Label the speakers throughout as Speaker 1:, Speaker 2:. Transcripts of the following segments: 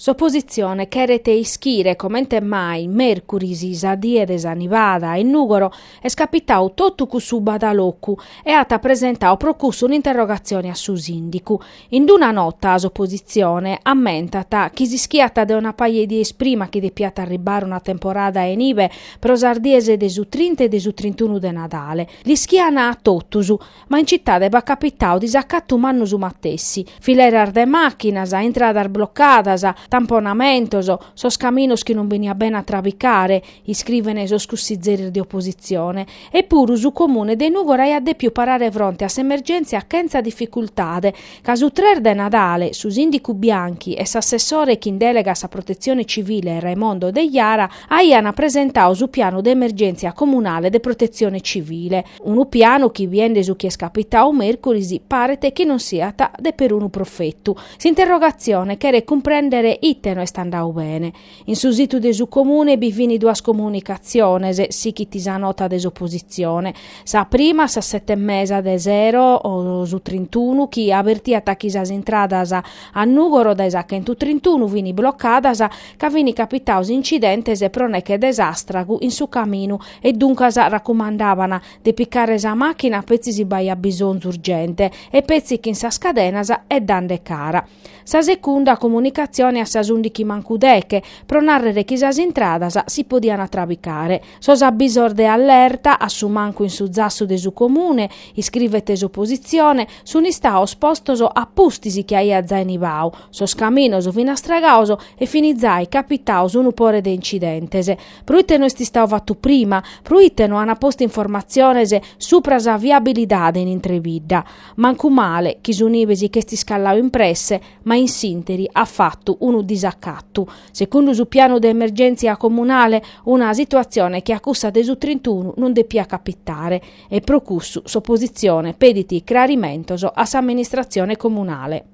Speaker 1: S'opositzione cheret ischire comente mai mèrcuris, sa die de sa nibada, in Nùgoro est capitadu totu cussu badalocu e at presentadu pro cussu un'interrogatzione a su sìndicu. In una nota s'opositzione ammentat chi s'ischiat de una paja 'e dies prima chi depiat arribbare una temporada 'e nibe pro sas dies de su trinta e de su trintunu de Nadale. L'ischian totus, Ma in citade b'at capitadu disacatu mannu su matessi, fileras de màchinas, intradas blocadas, tamponamentos, sos caminos chi non beniat bene a trabicare, iscriven sos cussizeris de opositzione. E puru su Comune de Nùgoro aiat dèpiu parare fronte a s'emergèntzia chentza dificultade, ca su tres de Nadale su sìndicu Bianchi e s'assessore chin dèlega a sa Protetzione Civile Raimondo Deiara aian presentadu su pianu de emergèntzia comunale de protetzione civile, unu pianu chi, biende su chi est capitadu mèrcuris, paret chi non siat de perunu profetu. S'interrogatzione cheret cumprèndere ite no est andadu bene. In su situ de su Comune bi fin duas comunicatziones, sighit sa nota de s'opositzione. Sa prima a sas sete e mesa de sero su trintunu chi abertiat chi sas intradas a Nùgoro dae sa chentutrintunu fin blocadas ca fin capitados incidentes pro neche de s'àstragu in su caminu e duncas racumandaban de picare sa màchina petzi si b'aiat bisonzu urgente e petzi chin sas cadenas e dande cara. Sa secunda comunicatzione a sas ùndichi mancu deche, pro nàrrere chi sas intradas si podian trabicare. Sos abbisos de allerta, a su mancu in su zassu de su Comune, iscrivet s'opositzione, sun istados postos a pustis chi aiat zai nibadu, sos caminos fin astragados e fin zai capitados unu pore de incidentes. Proite no est istadu fatu prima? Proite no an postu informatziones supra sa viabilidade in intre bidda? Mancu male chi su nibe si ch'est iscalladu in presse, ma in s'ìnteri at fatu unu disacatu. Segundu su pianu de emergèntzia comunale, una situatzione che a cussa de su trintunu non depiat capitare e pro cussu s'opositzione pedit crarimentos a s'amministratzione comunale.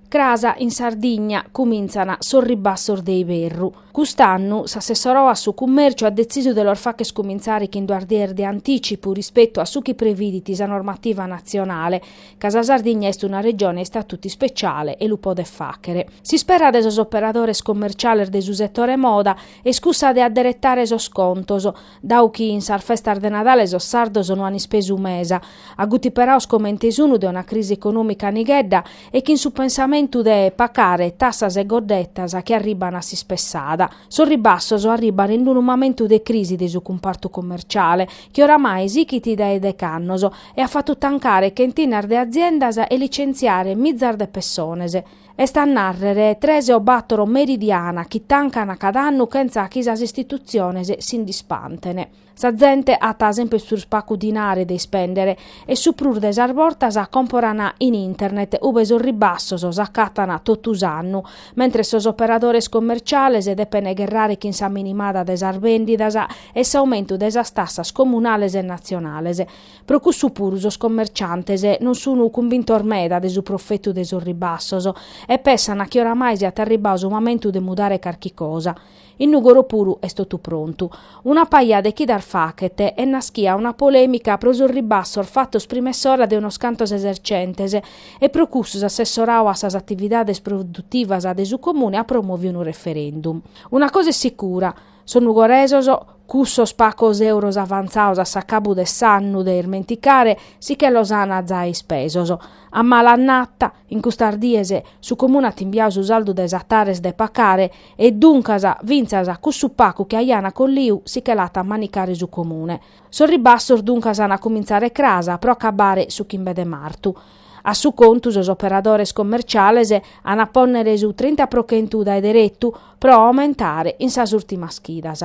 Speaker 1: Cras in Sardigna cumintzan sos ribassos de iberru. Cust'annu s'assessorau a su cummèrciu at detzisu de los fagher cumintzare chin duas dies de antìcipu rispetu a su chi previdit sa normativa natzionale, ca sa Sardigna est una regione a istatutu ispeciale e lu podet fàghere. S'ispera de sos operadores commerciales de su setore moda est cussa de adderetare sos contos, Dau chi in sas festas de Nadale sos sardos no an ispesu mesa, agutiperados comente sunu de una crisi econòmica nighedda e chin su pensamentu de pacare tassas e goddettas chi arriban a s'ispessada. Sos ribassos arriban in unu mamentu de crisi de su cumpartu commerciale, chi oramai sichit dae dech'annos e at fatu tancare chentinas de aziendas e licentziare mizas de pessones. Est a nàrrere tres o bàtoro meridiana chi tancan cada annu chentza chi sas istitutziones si nd'ispantene. Sa zente at semper prus pacu dinare de ispèndere e su prus de sas bortas còmporan in internet ube sos ribassos s'acatan totu s'annu, mentres sos operadores commerciales depen gherrare chin sa minimada de sas bèndidas e s'aumentu de sas tassas comunales e natzionales. Pro cussu puru sos commerciantes non sun cumbintos meda de su profetu de sos ribassos e pessan chi oramai siat arribbadu su mamentu de mudare carchi cosa. In Nùgoro puru est totu prontu. Una paja de chidas faghet est naschia una polèmica pro sos ribassos fatos prima 'e s'ora de unos cantos esercentes e pro cussu s'assessoradu a sas atividades produtivas de su Comune at promòviu unu referendum. Una cosa est sicura, Sos nugoresos, cussos pacos euros avantzados a s'acabu de s'annu de ismenticare, si che los an zai ispesos. A mala annata, in custas dies, su Comune at imbiadu su saldu de sa Tares de pacare e duncas fintzas cussu pacu chi aian colliu si che l'at a manicare su Comune. Sos ribassos duncas an a cumintzare cras pro acabare su chimbe de martu. A su contu sos operadores commerciales an a pònnere su trinta pro chentu dae deretu pro aumentare in sas ùrtimas chidas.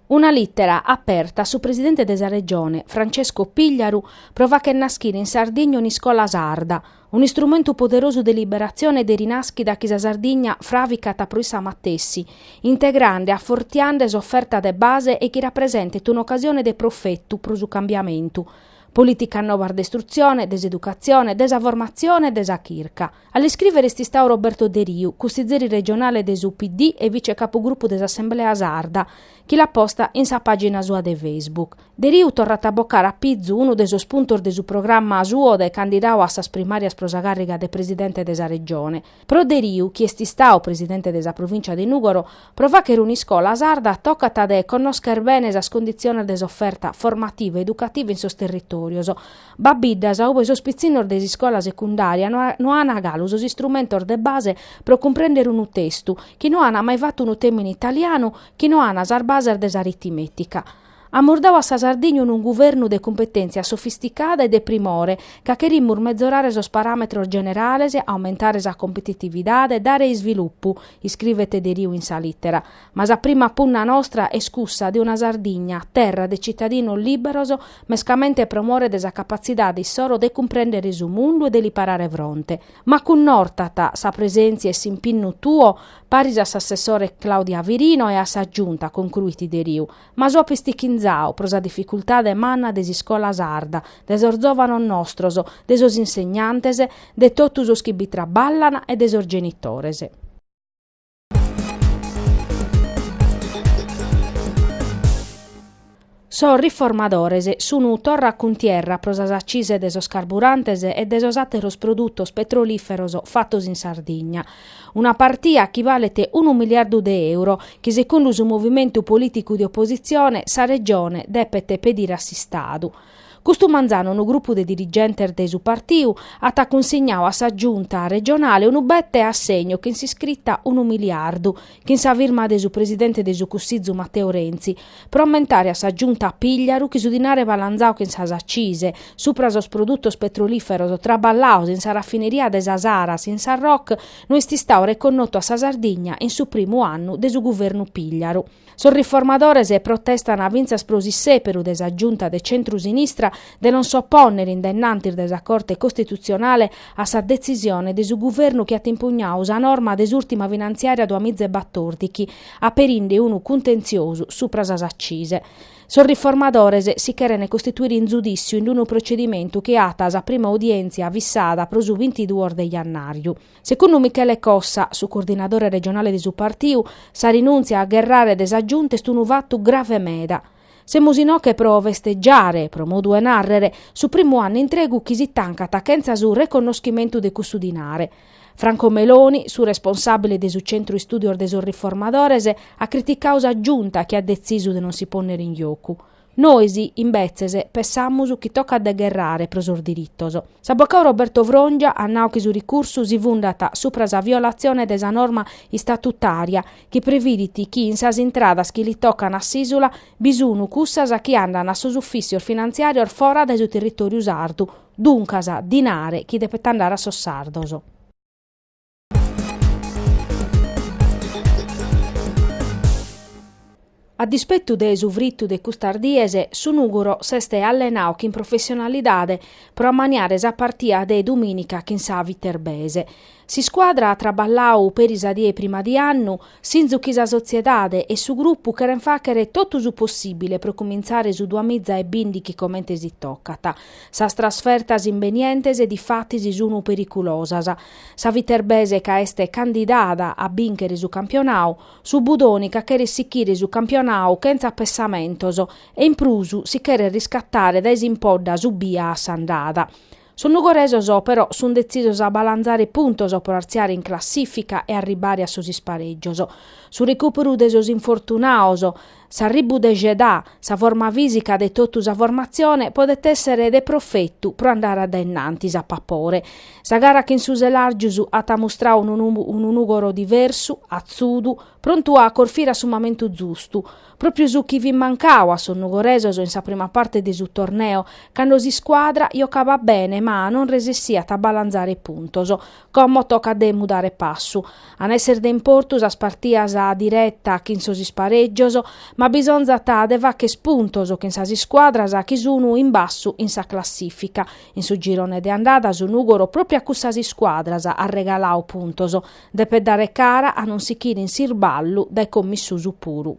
Speaker 1: Una lìtera aperta a su presidente de sa Regione, Francesco Pigliaru, pro fagher naschire in Sardigna un'iscola sarda, Un'istrumentu poderosu de liberatzione e de rinàschida chi sa Sardigna fràvicat pro issa matessi, integrande e afortiande s'oferta de base e chi rapresentet un'ocasione de profetu pro su cambiamentu. Polìticas novas de istrutzione, de s'educatzione, de sa formatzione e de sa chirca. A l'iscrìvere est istadu Roberto Deriu, cussizeri regionale de su PD e vice capugrupu de s'Assemblea Sarda, chi l'at posta in sa pàgina sua de Facebook. Deriu torrat a bocare a pizu unu de sos puntos de su programma suo de candidadu a sas primàrias pro sa càrriga de presidente de sa Regione. Pro Deriu, chi est istadu presidente de sa provìncia de Nùgoro, pro fàghere un'iscola sarda tocat de connòschere bene sas conditziones de s'oferta formativa e educativa in sos territòrios. B'at biddas ue sos pitzinnos de s'iscola secundària no ant galu sos istrumentos de base pro cumprèndere unu testu, chi no ant mai fatu unu tema in italianu, chi no ant sas bases de s'aritmètica. Amus dadu a sa Sardigna unu guvernu de cumpetèntzia sofisticada e de primore, ca cherimus mezorare sos paràmetros generales, aumentare sa competitividade, dare isvilupu, iscrivet Deriu in sa lìtera. Ma sa prima punna nostra est cussa de una Sardigna terra de citadinos lìberos, mescamente pro more de sa capatzidade issoro de cumprèndere su mundu e de li parare fronte. M'acunnortat sa presèntzia e s'impinnu tuo paris a s'assessore Claudia Firino e a sa Giunta, concruit Deriu. Ma so apistichinzadu pro sa dificultade manna de s'iscola sarda, de sos zòvanos nostros, de sos insegnantes, de totu sos chi bi traballan e de sos genitores. Sos riformadores sun torra a cuntierra pro sas accise de sos carburantes e de sos àteros produtos petrolìferos fatos in Sardigna. Una partia chi balet unu miliardu de euro chi segundu su movimentu polìticu de opositzione sa Regione depet pedire a s'Istadu. Custu manzanu unu grupu de dirigentes de su partiu at cunsignadu a sa Giunta regionale unu bete assegnu chin s'iscrita unu miliardu, chin sa firma de su presidente de su Cussizu Matteo Renzi, pro ammentare a sa Giunta Pigliaru chi su dinare balanzadu chin sas accise supra sos produtos petrolìferos traballados in sa raffineria de sa Saras in Sarroch no est istadu reconnotu a sa Sardigna in su primu annu de su guvernu Pigliaru. Sos riformadores protestan fintzas pro s'issèperu de sa Giunta de centru-sinistra de non s'opònnere in dennantis de sa Corte Costitutzionale a sa detzisione de su Guvernu chi at impugnadu sa norma de s'ùrtima finantziària duamiza e batòrdighi, aperinde unu cuntentziosu supra sas accise. Sos riformadores si cheren costituire in zudìssiu in unu procedimentu chi at sa prima udièntzia fissada pro su bintiduos de jannàriu. Segundu Michele Cossa, su coordinadore regionale de su partiu, sa rinùntzia a gherrare de sa Giunta est unu fatu grave meda. Semus inoche pro festegiare, pro modu 'e nàrrere, su primu annu intregu chi si tancat chentza su reconnoschimentu de cussu dinare. Franco Meloni, su responsàbile de su Centru Istùdios de sos Riformadores, at criticadu sa Giunta chi at detzisu de non si pònnere in jocu. Nois, imbetzes, pessamus chi tocat de gherrare pro sos diritos. S'abocadu Roberto Frongia at nadu chi su ricursu si fundat supra sa violatzione de sa norma istatutària chi previdit chi in sas intradas chi li tocan a s'ìsula bi sun cussas chi andan a sos ufìssios finantziàrios fora dae su territòriu sardu, duncas dinare chi depet andare a sos sardos. A dispetu de su fritu de custas dies, su Nùgoro s'est allenadu chin professionalidade pro ammaniare sa partia de dumìnica chin sa Viterbese. S'iscuadra at traballadu peri sa die prima di annu, sinzu chi sa sotziedade e su grupu cheren fàghere totu su possìbile pro cumintzare su duamiza e bìndighi comente si tocat. Sas trasfertas imbenientes difatis sunu periculosas. Sa Viterbese ca est candidada a bìnchere su campionadu, su Budoni ca cheret sichire su campionadu chentza pessamentos e in prus si cheret riscattare dae s'impodda subia a s'andada. Sos nugoresos però sunt detzisos a balanzare puntos pro artziare in classìfica e arribbare a sos isparègios. Su recùperu de sos infortunados, S'arribu de Jeddah, sa forma fìsica de totu sa formatzione podet èssere de profetu pro andare a dae innantis a papore. Sa gara chin su Selargius at mustradu unu Nùgoro diversu, atzudu, prontu a corfire a su mamentu zustu, pròpiu su chi fit mancadu a sos nugoresos in sa prima parte de su torneo, cando s'iscuadra jocabat bene ma non resessiat a balanzare puntos. Como tocat de mudare passu. An esser de importu sas partias direta chin sos isparègios, ma bisonzat de fagher puntos chin sas iscuadras chi sun in bassu in sa classìfica. In su girone de andada su Nùgoro pròpiu a cussas iscuadras at regaladu puntos. Depet dare cara a non sichire in s'irballu dae commissusu puru.